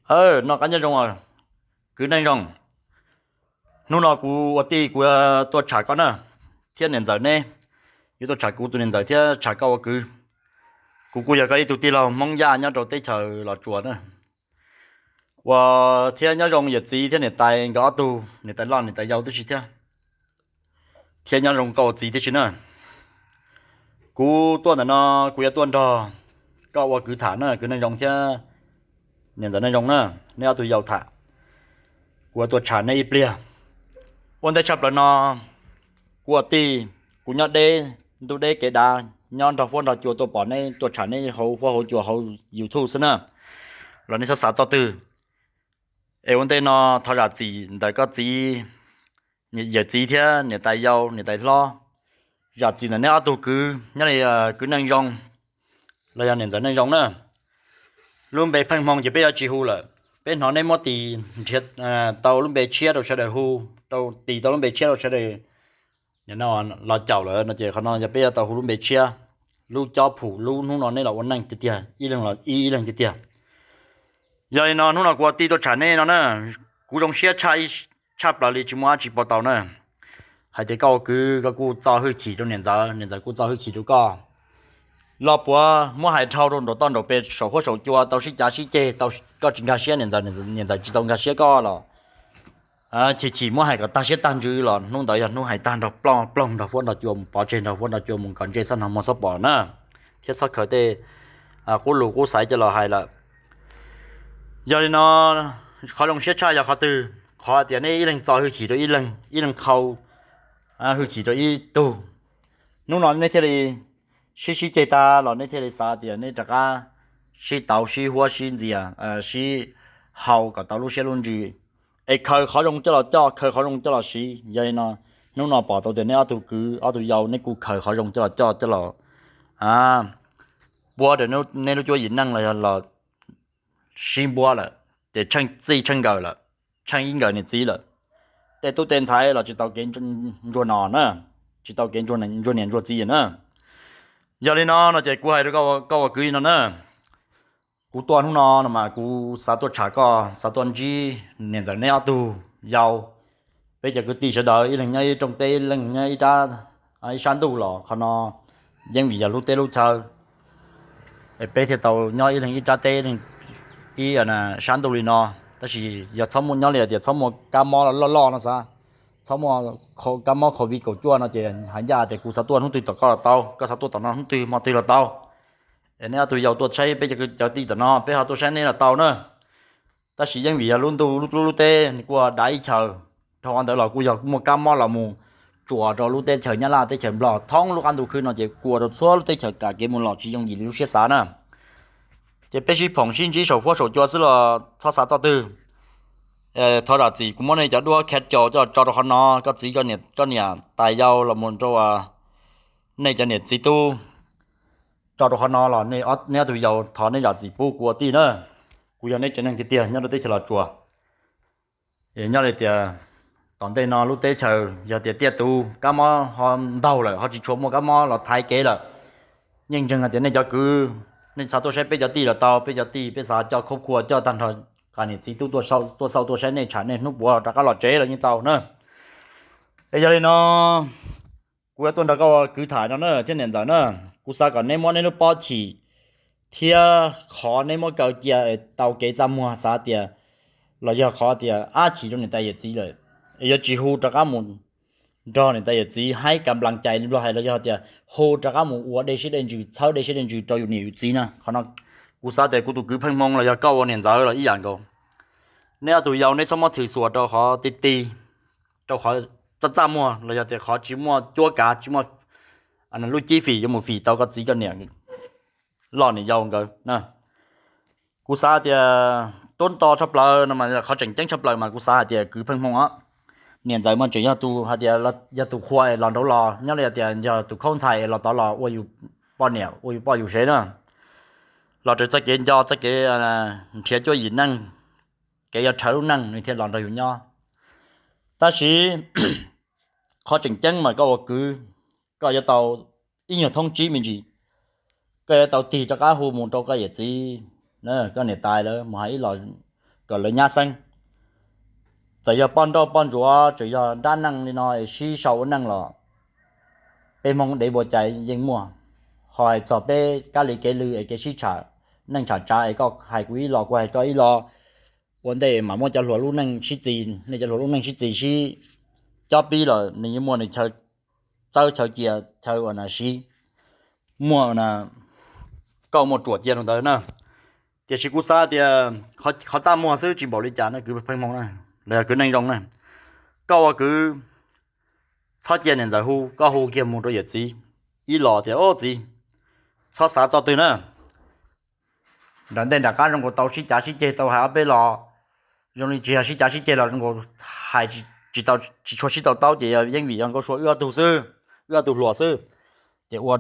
Noj qab nyob zoo, kwv Neej Zoo. Hnub no kuv ua tij kuv yuav tuaj tsham koj na, thiab niam ntxawm neb, yuav tuaj tsham kuv tus niam ntxawm thiab tsham koj ua kwv. Kuv kuj yog koj ib tug tij laug Hmoob Yaj nyob rau teb chaws Los Tsuas na. Ua thiab nyob zoo yawm txiv thiab niam tais nkawd ob tug, niam tais loj niam tais yau tib si thiab, thiab nyob zoo koj ua txiv tib si na. Kuv tuaj ntawm no kuv yuav tuaj nrog koj ua kwv tham na, kwv Neej Zoo thiab niam ntxawm Neej Zoo na, neb ob tug yau tham. Kuv yuav tuaj tsham neb ib pliag. Ua ntej tshaj plaws no, kuv ua tij, kuv nyob deb, ntuj deb kev dav, nyob nrog huab nrog cua tuaj pom neb tuaj tsham neb hauv huab hauv cua hauv YouTube xwb na, los nej txhob xav txoj twg. Es ua ntej no thov zam txim ntawm koj txiv, yawm txiv thiab niam tais yau niam tais hlob, zam txim ntawm neb ob tug kwv nyob li kwv Neej Zoo los yog niam ntxawm Neej Zoo na. Lub npe pheej hmoo ces peb yuav tsis hu lawm. Peb hnov neb muab tis nrhiav tau lub npe tshiab rau sawv daws hu, rau tis tau lub npe tshiab rau sawv daws los caum lawm no ces qhov no yog peb yuav tau hu lub npe tshiab, lub cob phum lub hnub no neb los ua neej tiag tiag, ib leeg los ib ib leeg tiag tiag. Yog li no hnub no kuv ua tij tuaj tsham neb no na, kuv zoo siab tshaj plaws li tsis muaj dab tsi pov tau na. Hais tias koj ua kwv koj kuj txo hwj chim rau niam ntxawm, niam ntxawm kuj txo hwj chim rau koj. Los puas muab hais dhau rau nraum toj nraum pes saum huab saum cua tau sib cav sib ceg, koj tsis nkag siab niam ntxawm, niam ntxawm tsis tau nkag siab koj los chim chim muab hais kom tag siab tag ntsws los hnub ntawd yog hnub hais tag nrog ploog nrog huab nrog cua mus pov tseg, nrog huab nrog cua mus kom ntsej txhob hnov muag txhob pom na, thiab txhob khaws tej qub lus qub xaiv coj los hais lawm. Yog li no, qhov zoo siab tshaj yog qhov twg? Qhov tias neb ib leeg txo hwj chim rau ib leeg, ib leeg qhau hwj chim rau ib tug. Hnub no neb thiaj li sib sib ceg tag los neb thiaj li xav tias neb rov qab sib tauv sib huab sib ntxias sib hau kom tau lub siab lub ntsws, es khaws qhov zoo coj los coj, khaws qhov zoo coj los siv. Yog li no, hnub no pom tau tias neb ob tug kwv ob tug yau neb kuj khaws qhov zoo coj los coj coj los puab rau neb lub cuab yim neej los yog los sib npuab lawm, ces tsheej txij tsheej nkawm lawm, tsheej ib nkawm niam txiv lawm. Tej tub tej ntxhais los tsis tau kev ntsuag no na, tsis tau kev ntsuag niam ntsuag txiv na. Yog li no no ces kuv hais rau koj ua kwv li no na, kuv tuaj hnub no no mas kuv xav tuaj tsham koj, xav tuaj ntsib niam ntxawm neb ob tug yau, peb cov kwv tij sawv daws ib leeg nyob ib rooj teb, ib leeg nyob ib rab, ib sab ntuj los qhov no yeej vim yog lub teb lub chaw, peb thiaj tau nyob ib leeg ib rab teb, ib sab ntuj li no. Tab sis yog txhob muaj, nyob li tias txhob muaj kab mob loj loj no xav, txhob muaj kab mob COVID kaum cuaj no ces hais ncaj tias kuv xav tuaj hnub twg tom koj los tau, koj xav tuaj tom no hnub twg hmo twg los tau. Es neb ob tug yau tuaj saib peb cov kwv cov tij tom no, peb ho tuaj saib neb los tau na. Tab sis yeej vim yog lub ntuj lub teb nws kuj dav ib chaws, dhau qhov ntawd los kuj yog muaj kab mob los mus tsuas rau lub teb chaws Nyab Laj teb chaws Nplog thoob lub qab ntuj khwb no ces kuj ua rau txhua lub teb chaws kam kev mus los tsis yooj yim li lub siab xav na. Ces peb sib phoom sib ntsib saum huab saum cua xwb los txhob xav txoj twg. Thov zam txim kuv muab nej cov duab khav caus coj tso rau qhov no, koj txiv koj niam tais yau los mus rau nej cov niam txiv tub tso rau qhov no los nej ob tug yau thov nej zam txim pub kuv ua tij na. Kuv yog neb tsev neeg tiag tiag nyob rau teb chaws Los Tsuas. Nyob li tias tom ntej no lub teb chaws yog tias tiaj tus kab mob ho ntaug lawm ho tsis tshua muaj kab mob los thaiv kev lawm, yeej ntseeg hais tias nej cov kwv, nej xav tuaj saib peb cov tij los tau, peb cov tij peb xav coj khub khua coj tag nrho, qas niam txiv tub tuaj xauj tuaj saib nej, tsham nej hnub puav rov qab los tsev los yeej tau na. Es yog li no, kuv yuav tuaj nrog koj ua kwv tham no na thiab niam ntxawm na, kuv xav kom neb muab neb lub pob chim thiab qhov neb muab kaw cia tau kev txaj muag xav tias, los yog qhov tias ab chim rau niam tais yawm txiv lawm, es yuav tsis hu rov qab mus nrog niam tais yawm txiv haib kam nplas cais li Nplog hais los yog tias hu rov qab mus ua dej siab dej ntsws, txhawb dej siab dej ntsws rau yus niam yus txiv na. Qhov no kuv xav tias kuv tus kwv Pheej Hmoo los yog koj ua niam ntxawm los ib yam nkaus. Neb ob tug yau neb txhob muab thwm xuas rau qhov ti ti, rau qhov txaj txaj muag los yog tias qhov tsis muaj cuab kav, tsis muaj lub cib fim yuav mus fim tau koj txiv koj niam loj niam yau nkawd. Kuv xav tias tub to tshaj plaws no mas qhov tseem ceeb tshaj plaws mas kuv xav hais tias kwv Pheej Hmoo os, niam ntxawm mas tseem yog tus hais tias yog tus qhua es los nraud los, nyob li tias yog tus khaub ntxhais es los tod los ua yus poj niam ua yus poj yus sev na, los raws txoj kev nco txoj kev nrhiav cuab yim neej, kev yuav rhawv lub neej nws thiaj los nrog yus nyob. Tab sis qhov tseem ceeb mas koj ua kwv, koj yuav tau ib nyuag thoob tsib me ntsis, koj yuav tau tig rov qab hu mus rau koj yawm txiv, koj niam tais lawv mus hais ib los kom lawv nyab xeeb. Txawm yog poj nrauj poj ntsuav, txawm yog nrab neej li no es sib sau ua neej los peb Hmoob dev npua cai yeej muaj. Ho hais txog peb kab li kev lw es kev sib tsham neej tsham tsav es koj hais kuv ib los kuv hais koj ib los, ua ntej mam muab cov hluas lub neej sib txis, nej cov hluas lub neej sib txis sib cob pib los nws yeej muaj nws chaw txawb chaw cia chaw uas na siv, muaj na, koj muaj ruam cia rau ntawd na. Tiam sis kuv xav tias qhov txaj muag xwb tsis npaum li cas na kwv pheej Hmoob na, los yog kwv neej zoo na. Koj ua kwv txhob cia niam ntxawm hu, koj hu kiag mus rau yawm txiv ib los tias, Au txiv, txhob xav txoj twg na, nram ntej nram qab zoo nkaus tau sib cav sib ceg tau hais ob peb los, zoo li tsis yog sib cav sib ceg los zoo nkaus hais tsis tau, tsis tshua sib tau taub ces yog yeej vim yog Nkauj Sua wb ob tug xwb, wb ob tug hluas xwb. Ces ua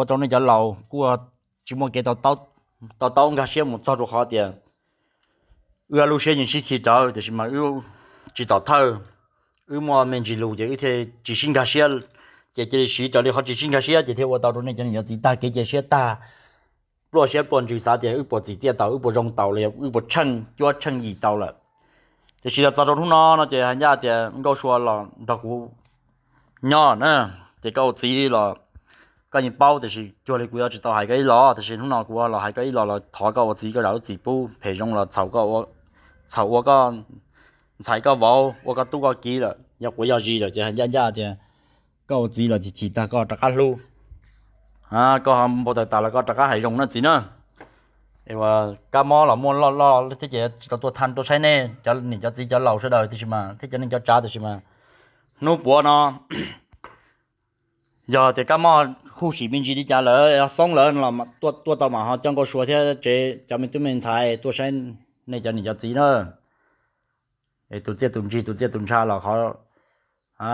rau nej cov laus kuj tsis muaj kev to taub nkag siab mus txog rau qhov tias wb lub siab yeej sib khi rawv tiam sis mas wb tsis tom thawj, wb muaj me ntsis lus ces wb thiaj tsis sib nkag siab. Ces cia li siv raws li qhov tsis sib nkag siab ces thiaj ua tau rau nej cov niam cov txiv tag kev cia siab tag, pluaj siab pluaj ntsws xav tias wb puas txim txiaj tau, wb puas zoo tau los yog wb puas tsheej cuab tsheej yim tau lawm. Tiam sis los txog rau hnub no no ces hais ncaj tias Nkauj Sua los nrog kuv nyob na, ces koj ua txiv los koj yeej paub, tiam sis cuag li kuv yuav tsis tau hais koj ib los, tiam sis hnub no kuv los hais koj ib los los thov koj ua txiv koj zam lub txim pub, phem zoo los txhaum ua koj ntxhais koj vauv, ua koj tub koj kiv lawm, yog quav yog zis lawm ces hais ncaj ncaj tias koj ua txiv los chim chim tag koj rov qab hlub, koj npau taws tas los koj rov qab hais zoo na txiv na. Kab mob los muaj loj loj thiab ces tsis tau tuaj tha tuaj saib nej cov niam cov txiv cov laus sawv daws tiam sis mas thiab cov neej cov tsav tiam sis mas hnub puav no yog tias kab mob huj sim me ntsis li cas lawm, xoob lawm no los tuaj tau mam ho coj Nkauj Sua thiab tsev cov me tub me ntxhais tuaj saib nej cov niam cov txiv na. Es tus txiaj tus ntsig tus txiaj tus ntsha los qhov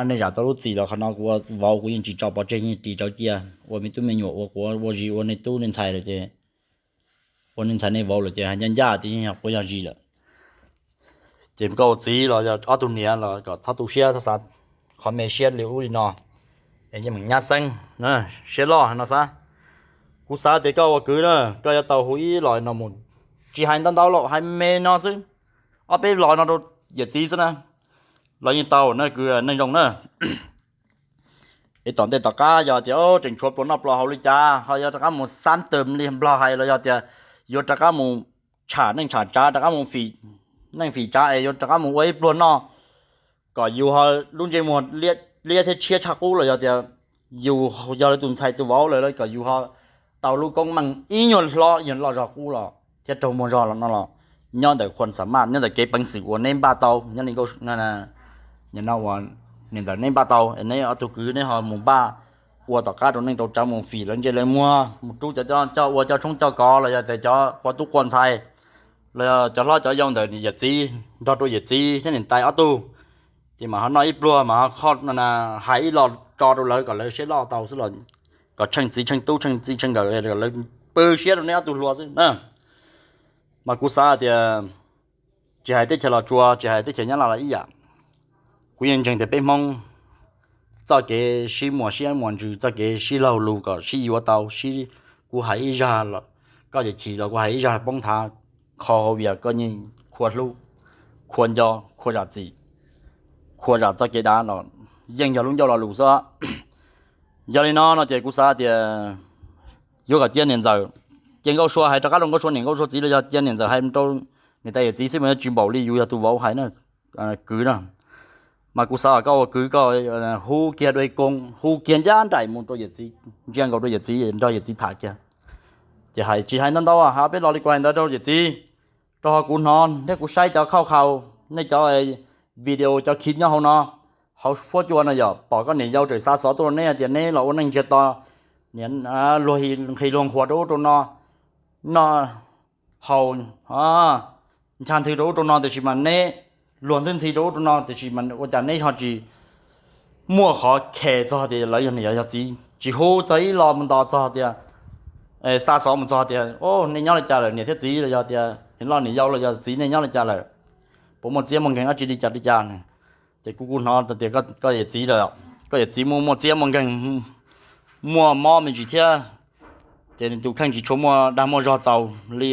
nej zam tau lub txim los qhov no kuv ua vauv kuv yeej tsis tso pov tseg, yeej ris tsawv cia, ua me tub me nyuam ua quav ua zis ua nej tub nej ntxhais lawm ces, ua nej ntxhais nej vauv lawm ces hais ncaj ncaj tias yeej yog quav yog zis lawm. Ces koj ua txiv los yog ob tug niam los kom txhob tu siab txhob xav qhov me siab li ub li no, es yeej meem nyab xeeb, siab loj no xav. Kuv xav tias koj ua kwv na, koj yuav tau hu ib los no mus, tsis hais ntau ntau los hais me no xwb, ob peb los no rau yawm txiv xwb na, los yeej tau na kwv neej zoo na. Es tom ntej tom qab yog tias tseem tshuav pluas noj pluas haus li cas ho yuav rov qab mus xab tawm li Nplog hais los yog tias yuav rov qab mus tsham neej tsham tsav, rov qab mus fim neej fim tsav es yuav rov qab mus ua ib pluag noj, kom yus ho lub ntsej muag liab thiab tshiab tshaj qub los yog tias yus yog lawv tus ntxhais tus vauv lawm kom yus ho tau lub koob meej ib nyuag hlob yog loj zog qub los thiab raug muag zog los no los nyob ntawm khuam xam maj, nyob ntawm kev peev xwm uas neb npaj tau, nyob li no uas niam ntxawm neb npaj tau, neb ob tug kwv neb ho mus npaj ua tom qab rau neej rau tsav, mus fim lawv ntsej lawv muag, mus rub cov coj ua coj tshoob coj kos los yog tias cov qua tub qua ntxhais los yog cov hlob cov yau ntawm yawm txiv nrog rau yawm txiv thiab niam tais ob tug, ces mam ho noj ib pluag mas ho hais ib lo tso rau lawv kom lawv siab loj tau xwb los kom tsheej txiv tsheej tub tsheej txij tsheej nkawm kom lawv pw siab rau neb ob tug hluas xwb na. Mas kuv xav tias tsis hais teb chaws Los Tsuas tsis hais teb chaws Nyab Laj los ib yam, kuv yeej ntseeg tias peb Hmoob txoj kev sib muaj siab muaj ntsws, txoj kev sib laug lus kom sib yuav tau, sib, kuv hais ib zag los koj ces chim los kuv hais ib zag poob nthav, qhov hauv vias koj yeej khua hlub, khua nco, khua zam txim, khua zam txoj kev dav los yeej yog lub ncauj lo lus xwb. Yog li no no ces kuv xav tias yuav kom cia niam ntxawm, ces Nkauj Sua hais rov qab rau Nkauj Sua niam Nkauj Sua txiv los yog cia niam ntxawm hais rau niam tais yawm txiv xwb mas yuav tsis npaum li yus yog tus vauv hais na, kwv na. Mas kuv xav kom koj ua kwv koj hu kiag dua ib koob, hu kiag ncaj nraim mus rau yawm txiv, ntsia nkaus rau yawm txiv, nrog yawm txiv tham kiag. Ces hais tsis hais ntau ntau, hais peb lo li kuv hais ntawd rau yawm txiv, rau qhov kuv hnov thiab kuv saib cov khauj khaus, nej cov video cov clip nyob hauv no, hauv fuab cua no yog pom koj niam yau tseem xa xov tuaj rau neb hais tias neb los ua neej ntsiag to, niam luag nqhis luag nqhuas rau ub rau no, noj haus ncha nthwv rau ub rau no, tiam sis mas neb luag ntxhi ntxhi rau ub rau no, tiam sis mas ua cas neb ho tsis muaj qhov khes txog tias lawv yog niam yog txiv, tsis hu txog ib lo mus nto txog tias xa xov mus txog tias, o, nej nyob li cas lawm niam thiab txiv, los yog tias niam loj niam yau los yog txiv nej nyob li cas lawm, puas muaj txiab muaj nkeeg dab tsi li cas li cas. Ces kuv kuj hnov tias koj yawm txiv lawm, koj yawm txiv muaj muaj txiab muaj nkeeg, muaj mob me ntsis thiab, ces nws tus kheej tsis tshua muaj dag muaj zog txaus li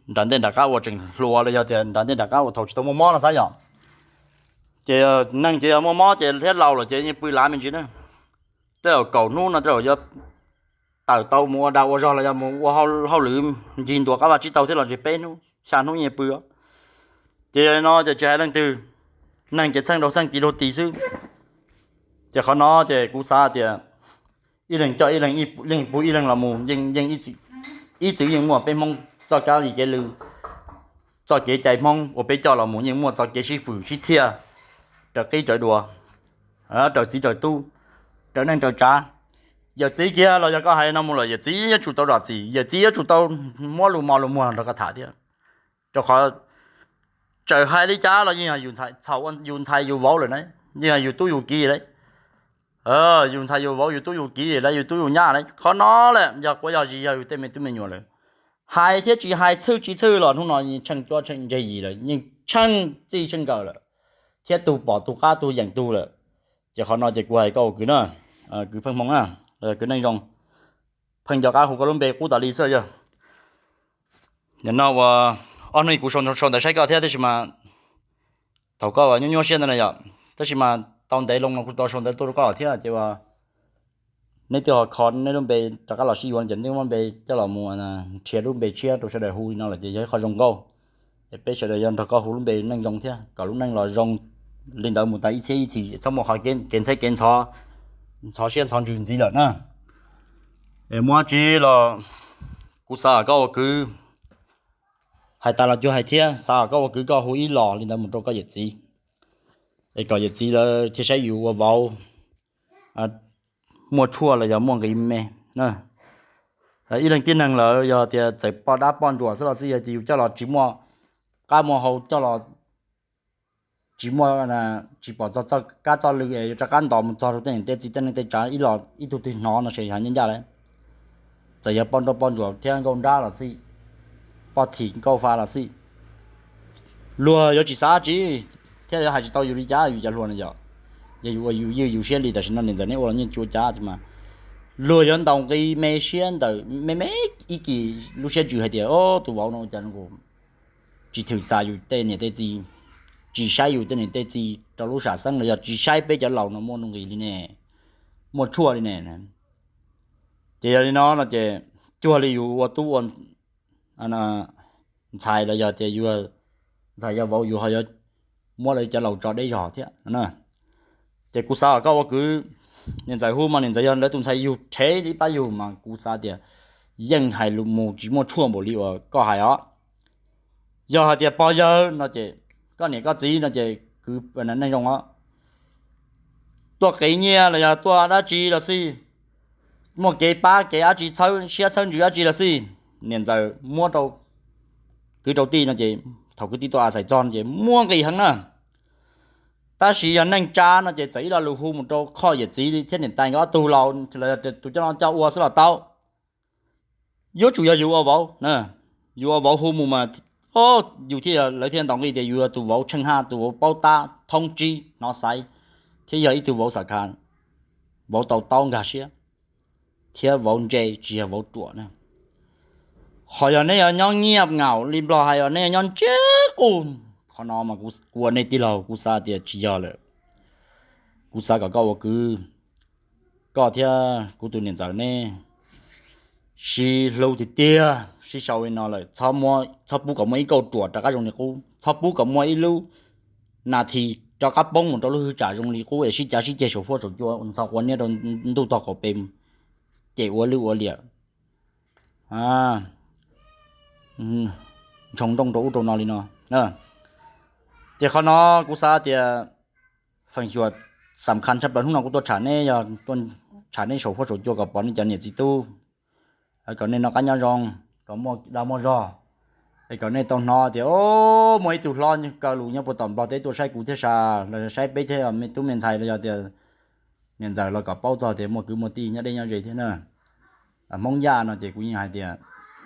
nram ntej nram qab uas tseem hluas los yog tias nram ntej nram qab uas thaum tsis tau muaj mob no xav yom. Ces neeg ces yog muaj mob ces thiab laus lawm ces yeej pw lav me ntsis na. Tej zaum kaum hnub no tej zaum yuav tawm tau mus ua dag ua zog los yog mus ua hauj lwm ncig ntuas qab vaj tsib taug thiab los ntshe peb hnub xya hnub yeej pw. Ces yog li no ces tsis hais leej twg, neeg ces txheej rau txheej tis rau tis xwb. Ces qhov no ces kuv xav tias ib leeg coj ib leeg, ib leeg pug ib leeg los mus yeej yeej ib txwv yeej muaj peb Hmoob txoj kab li kev lw, txoj kev cai Hmoob uas peb coj los mus yeej muaj txoj kev sib fwm sib thiaj raws qib raws dua, raws txiv raws tub, raws neej raws tsav. Yawm txiv kiag los yog koj hais no mus lawm yawm txiv yuav tsum tau zam txim, yawm txiv yuav tsum tau muab lus mos lus muag nrog koj tham thiab. Rau qhov txawm hais li cas los yeej yog yus ntxhais yus vauv lawm na, yeej yog yus tub yus kiv lawm, yus ntxhais yus vauv yus tub yus kiv lawm, yus tub yus nyab lawm. Qhov no lawm yog quav yog zis yog yus tej me tub me nyuam lawm. Hais thiab tsis hais txhwj tsis txhwj los hnub no tsheej cuab tsheej ntseg yim lawm, yeej tsheej txij tsheej nkawm lawm, thiab tug pom tug qab tug yeem tug lawm. Ces qhov no ces kuv hais koj ua kwv na, kwv pheej hmoo na, kwv neej zoo, pheej nco qab hu koj lub npe qub tas li xwb yog. Nim no uas ob hnub kuv sau ntawv saib koj thiab tab sis mas thaum koj nyuaj nyuaj siab ntawd na yom, tab sis mas tau ntev loo no kuv tau sau ntawv tuaj rau koj thiab ces uas neb twb ho kho neb lub npe rov qab los sib yuav ces neb muab npe coj los mus nrhiav lub npe tshiab rau sawv daws hu li no lawm ces yog ib qho zoo nkauj. Es peb sawv daws yuav nrog koj hu lub npe neej zoo thiab kom lub neej los zoo li ntawd mus tas ib txhiab ib txhis, txhob muaj qhov kev ntxheb kev ntxhov, ntxhov siab ntxhov ntsws ntxiv lawm na. Es muaj dab tsi los kuv xav kom koj ua kwv, hais tas los cuag hais thiab, xav kom koj ua kwv koj hu ib los li ntawd mus rau koj yawm txiv, es kom yawm txiv lawv thiaj saib yus ua vauv muaj tshuaj los yog muaj nqis me. Ib leeg tib neeg lawm yog tias txawm poj dab poj ntsuam xwb los xij, yog tias yus coj los tsis muaj qab muaj hau coj los tsis muaj, tsis pom txog txoj kab txoj lw es yuav rov qab ntos mus txog rau tej niam tej txiv tej neej tej tsav ib los ib tug twg hnov no ces yog ncaj ncaj lawm. Txawm yog poj nrauj poj ntsuam thiab nkauj nrab los xij, poj thim nkauj fa los xij, luag yuav tsis xav dab tsi thiab yuav hais tsis tau yus li cas, yus cov hluas no yog, yog yus ua yus ywj yus siab li tam sim no niam ntxawm neb ua los yeej tsis ua cas thiab mas luag yuav ntaus nqi me siab ntawm me me ib kis lub siab ntsws hais tias o tus vauv no ua cas tsis thwm xam yus tej niam tej txiv, tsis saib yus tej niam tej txiv rau lub sam xeeb los yog tsis saib peb cov laus no muaj nuj nqis li ne, muaj tshuaj li ne. Ces yog li no no ces cuag li yus ua tub ua ntxhais los yog tias yus ntxhais yog vauv yus ho yuav muab lawv cov laus tso deb zog thiab. Ces kuv xav kom koj ua kwv, niam ntxawm hu mas niam ntxawm yog lawv tus ntxhais yug rhev ib pab yug mas kuv xav tias yeej hais lus mus tsis muaj tshuaj npaum li uas koj hais os. Yog hais tias pog yawg no ces koj niam koj txiv no ces kwv neej zoo os, tuaj qiv nyiaj los yog tuaj dab tsi los xij, muaj kev pab kev dab tsi txhawb siab txhawb ntsws dab tsi los xij, niam ntxawm muab rau kwv rau tij no ces thaum kwv tij tuaj a xais txog no ces muaj nqis heev na. Tab sis yog neej tsa no ces txawm ib lo lus hu mus rau Khoj yawm txiv thiab niam tais nkawd ob tug laus los yog tus coj no coj ua xwb los tau. Yuav tsum yog yus ua vauv, yus ua vauv hu mus mas yus thiaj, lawv thiaj ntaus nqi tias yus yog tus vauv tsheej haj, tus vauv paub tab thoob tsib hnov xaiv, thiab yog ib tug vauv xam kha, vauv tau taub nkag siab, thiab vauv ntse tsis yog vauv ruam na. Ho yog neb yuav nyob nyiaj ngaum li Nplog hais, yog neb yuav nyob ntsiag qus, qhov no mas kuv ua nej tij laug kuv xav tias tsis yog lawm. Kuv xav kom koj ua kwv, koj thiab kuv tus niam ntxawm neb sib hlub tiag tiag, sib sau li no lawm, txhob pub kom muaj ib kauj ruam rov qab zoo li qub, txhob pub kom muaj ib lub nas this rov qab poob mus rau lub hwj tsam zoo li qub es sib cav sib ceg saum huab saum cua ntxhov quav niab rau ntuj tog qaum pem, ces ua lwj ua liam, ntshoo nrooj rau ub rau no li no. Ces qhov no kuv xav tias feem xyuam xam khas tshaj plaws hnub no kuv tuaj tham neb, yog tuaj tham neb saum huab saum cua kom pom nej cov niam txiv tub, kom nej noj qab nyob zoo, kom muaj dag muaj zog, es kom nej tau hnov tias o, muaj ib tug hlob kaw lus nyob puag tom Nplog teb tuaj saib kuv thiab sas los saib peb thiab me tub me ntxhais los yog tias niam ntxawm los kom paub txog tias muaj kwv muaj tij nyob deb nyob ze thiab na. Hmoob Yaj no ces kuv yeej hais tias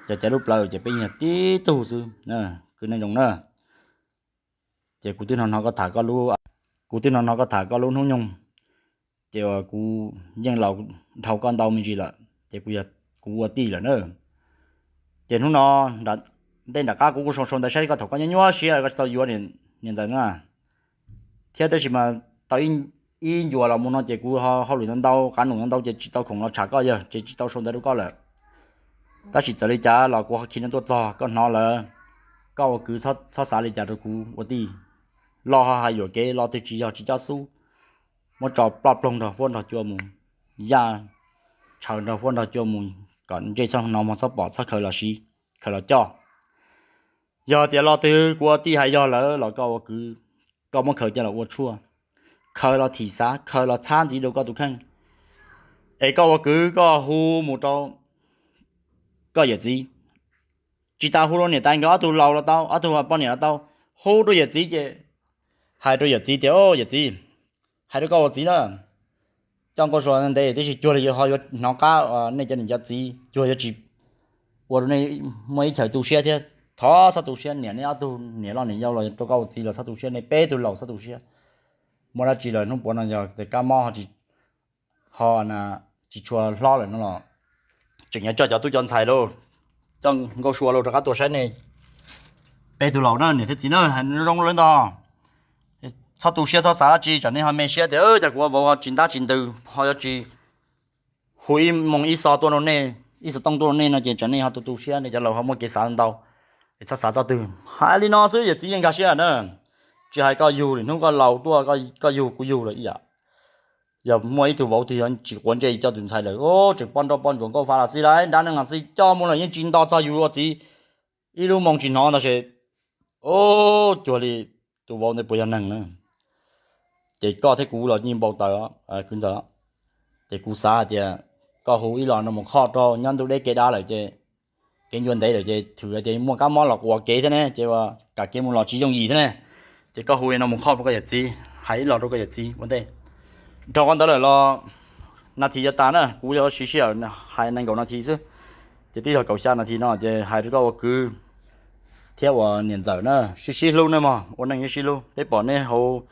cov caiv lub plawv ces peb yeej yog tib tug xwb, kwv neej zoo na. Ces kuv twb hnov hnov koj tham koj lub, kuv twb hnov hnov koj tham koj lub hnub nyoog, ces uas kuv yeej laus dhau koj ntau me ntsis lawm ces kuv ua tij lawm na. Ces hnub no nram Ntej nram qab kuv kuj sau sau ntawv saib koj thaum koj nyuaj nyuaj siab koj tsis tau yuav niam ntxawm na. Thiab tab sis mas tau ib ncuav los mus no ces kuv hauj lwm ntau ntau, qab num ntau ntau ces tsis tau khoom los tsham koj yawg ces tsis tau sau ntawv rau koj lawm. Tab sis txawm li cas los kuv ho khi no tuaj txog koj hnov lawm, koj ua kwv txhob xav li cas rau kuv ua tij. Los ho hais yuam kev los twg tsis yog tsis cob xub, muab tso ploj ploog nrog huab nrog cua mus, yaj tshaws nrog huab nrog cua mus, kom ntsej txhob hnov muag txhob pom txhob khaws los siv, khaws los coj. Yog tias los twg kuv ua tij hais yog lawm los koj ua kwv, koj muab khaws coj los ua tshuaj, khaws los thim xav, khaws los txhab ntxiv rau koj tus kheej. Es koj ua kwv koj hu mus rau koj yawm txiv, tsis tas hu rau niam tais nkawd ob tug laus los tau, ob tug poj niam los tau, hu rau yawm txiv ces hais rau yawm txiv tias, yawm txiv, hais rau koj ua txiv na, coj nkauj sua ntev tiam sis cuag li ho yuav hnov qab nej cov niam cov txiv, cuag yuav tsis ua rau nej muaj ib chaw tu siab thiab. Thov txhob tu siab, niam nej ob tug niam loj niam yau los rau koj ua txiv los txhob tu siab, nej peb tug laus txhob tu siab. Muaj dab tsi lawm hnub puav no yog tias kab mob ho tsis tshua hlob lawm no los tseem yuav coj cov tub cov ntxhais lauj, coj nkauj sua lauj rov qab tuaj saib nej peb tug laus na, niam thiab txiv na, hais zoo lawm ntag. Txhob tu siab txhob xav dab tsi, tsam nej ho me siab tias cas kuv ua vauv ho tsis ntab tsis ntws ho yuav tsis hu ib moo ib xo tuaj rau nej, ib xov tooj tuaj rau nej no ces tsam nej ho tu tu siab, nej cov laus ho muaj kev xav ntau. Es txhob xav txoj twg, hais li no xwb yawm txiv yeej nkag siab na. Tsis hais koj yug lwm hnub koj laus tuaj koj yug kuv yug lawm ib yam, yog muaj ib tug vauv twg yuav tsis quav ntsej coj tus ntxhais lawm, tseem poj nrauj poj ntsuam nkauj fa los xij lawm, nrab neeg los xij, coj mus lawm yeej tsis nto txog yus ua txiv ib lub moo tsis hnov ntag. Ces cuag li tus vauv ntawd puas yog neeg na? Ces koj thiab kuv los yeej npau taws, kwv ntxawm. Ces kuv xav hais tias koj hu ib los no mus khoj rau nyob ntuj deb kev dab lawm ces kev ncua ntev lawm ces thwm hais tias muaj kab mob los quav kev thiab ne, ces ua kam kev mus los tsis yooj yim thiab ne. Ces koj hu no mus khoj rau koj yawm txiv, hais ib los rau koj yawm txiv ua ntej. Dhau qhov ntawd lawm los nas this yuav tas na, kuv yuav siv sij hawm hais nees nkaum nas this xwb. Ces twb yog kaum xya nas this no ces hais rau koj ua kwv thiab ua niam ntxawm na, sib sib hlub na mog, ua neej sib sib hlub. Peb pom nej hauv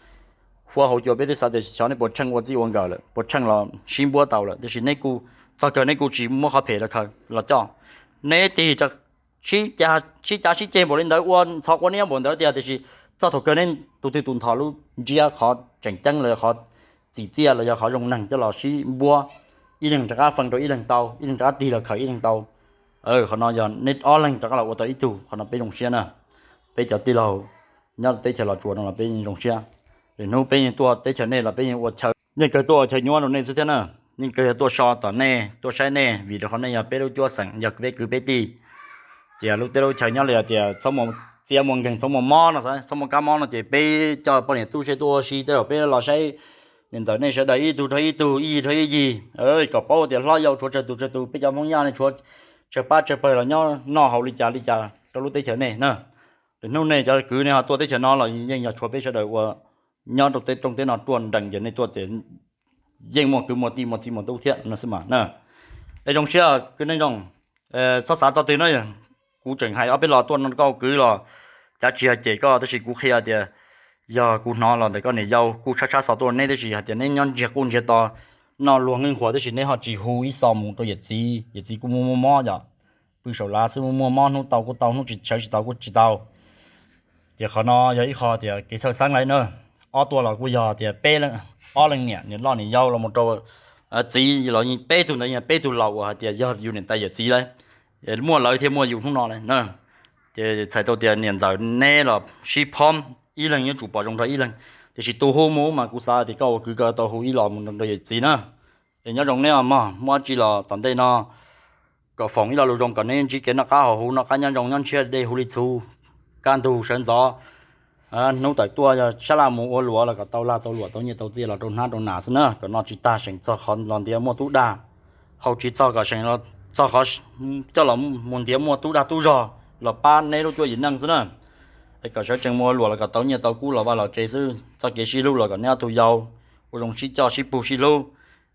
huab hauv cua peb twb xav tias xyov nej puas tsheej ua txij ua nkawm lawm, puas tsheej los sib npuab tau lawm, tiam sis nej kuj txog kawg nej kuj tsis muab qhov phem los khaws los coj. Nej tig sib cav sib ceg npaum li ntawd, ua ntxhov quav niab npaum ntawd tiag, tiam sis txog thaum kawg nej tus twg tus ntho lub ntsiab qhov tseem ceeb los yog qhov txim txiaj los yog qhov zoo neeg coj los sib npuab, ib leeg rov qab feej rau ib leeg tau, ib leeg rov qab tig los khaws ib leeg tau. Qhov no yog nej ob leeg rov qab los ua tau ib tug, qhov no peb zoo siab na. Peb cov tij laug nyob teb chaws Los Tsuas no los peb zoo siab. Lwm hnub peb yeej tuaj teb chaws nej los peb yeej ua chaw, yeej kawg tuaj ua chaw nyuab rau nej xwb thiab na. Yeej kawg yog tuaj so tom nej, tuaj saib nej, vim rau qhov nej yog peb lub cuab xeem, yog peb kwv peb tij. Ces lub teb lub chaw nyob li hais tias txhob muaj txiab muaj nkeeg, txhob muaj mob no, txhob muaj kab mob no ces peb coj poj niam tub se tuaj ua si tej zaum peb los saib niam ntxawm nej sawv daws ib tug rau ib tug, ib yig rau ib yig, kom paub tias hlob yau tshuav tsawg tus tsawg tus, peb cov Hmoob Yaj ne tshuav tsawg pab tsawg pawg los nyob noj haus li cas li cas rau lub teb chaws nej na. Lwm hnub nej cov kwv nej ho tuaj teb chaws no los yeej yog tshuav peb sawv daws ua nyob rau teb rooj teb no ruaj nrees, ces nej tuaj ces yeej muaj kwv muaj tij muaj txiv muaj tub thiab no xwb mas na. Es zoo siab kwv neej zoo, txhob xav txoj twg no. Kuv tseem hais ob peb lo tuaj no koj kwv los cav tsis hais cem koj, tab sis kuv qhia tias yog kuv hnov los ntawm koj niam yau kuj tshab tshab xov tuaj neb, tab sis hais tias neb nyob ntsiag quj ntsiag to noj luag nkeeg qhuas, tab sis neb ho tsis hu ib xo mus rau yawm txiv, yawm txiv kuj muaj muaj mob yom. Pw saum lav xwb, muaj mob hnub tau kuj tau, hnub tsis sawv tsis tau kuj tsis tau. Ces qhov no yog ib qho tias kev txhawj xeeb lawm na. Ob tuaj los kuj yog tias peb, ob leeg niam, niam loj niam yau los mus rau txiv los peb tug ntawd yog peb tug laus uas hais tias yog yus niam tais yawm txiv lawm, muaj lawv thiaj muaj yus hnub no lawm na. Ces txhais tau tias niam ntxawm neb los sib phob, ib leeg yuav tsum pom zoo rau ib leeg, tiam sis tus hu mus mas kuv xav tias koj ua kwv koj tau hu ib los mus rau yawm txiv na. Es nyob zoo neb mog, muaj dab tsi los tom ntej no kom foom ib lo lus zoo kom neb ntsib kev noj qab haus huv, noj qab nyob zoo, nyob ntshiab dej huv li txhuv, kaj ntug sawv ntxov, hnub tawm tuaj yog sab laj mus ua luam los kom tau lag tau luam tau nyiaj tau txiaj los rau hnab rau nas xwb na, kom noj tsis tag seem txog qhov los ntiav muaj tub dag, haus tsis txog kom seem txog qhov coj los mus ntiav muaj tub dag tub zog los pab neb lub cuab yim neej xwb na. Es kom sawv tsees mus ua luam los kom tau nyiaj tau kub los vaj los tsev xwb, txoj kev sib hlub los kom neb ob tug yau ua zoo sib coj sib pug sib hlub.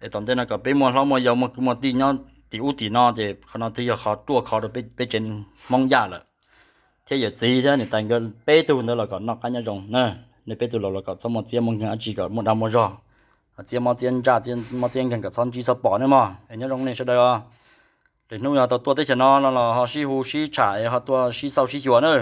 Es tom ntej no kom peb muaj hlob muaj yau muaj kwv muaj tij nyob tim ub tim no, ces qhov no twb yog qhov ruaj khov rau peb tsev Hmoob Yaj lawm. Thiab yawm txiv thiab niam tais nkawd peb tug ntawd los kom noj qab nyob zoo na. Nej peb tug laus los kom txhob muaj txiab muaj nkeeg dab tsi, kom muaj dag muaj zog, txiab mob txiab ntsaj, mob txiab nkeeg kom txhob ntsib txhob pom ne mog. Es nyob zoo nej sawv daws os. Lwm hnub yog tau tuaj teb chaws no no los ho sib hu sib tsham es ho tuaj sib xauj sib xyuas na.